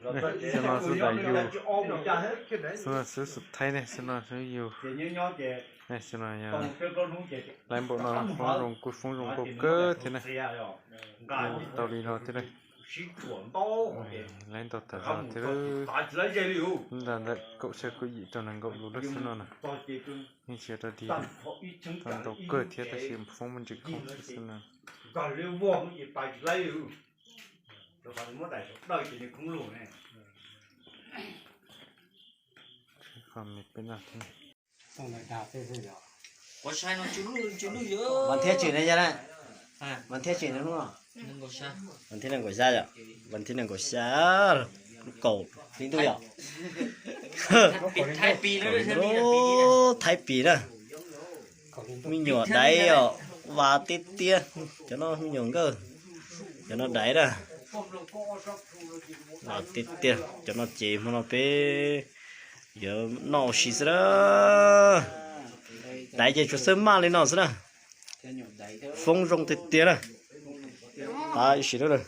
Xwb no xwb ntawm yus, xwb no xwb xub thaib ne, xwb no xwb yus. Xwb no yog laiv npaum no foob zoo kuj foob zoo nkauj kawg thiab na. Tau li no thiab na. Laiv ntau tas zog thiab. Ntawm ntawm kaum xya kaum yim rau nees nkaum lus lawm xwb no na. Yeej tsis yog rau dig, tau ntau kawg thiab tab sis foob muaj ntsis khoob thiab xwb no. Vas thiab tsis ne, vas thiab tsis ne, vas thiab nees nkaum xya yom, vas thiab nees nkaum xya, lub kaum li ntuj yom. Thaib pis na, me nyuam daiv os, vas tiag tiag, cov no me nyuam nkauj, cov no daiv na. Vas tiag tiag, cov no ces hmo no peb yuav noj ua si xwb na. Daiv ces tsuas xawb maj li no xwb na. Foob zoo tiag tiag na. Qab ib sim na.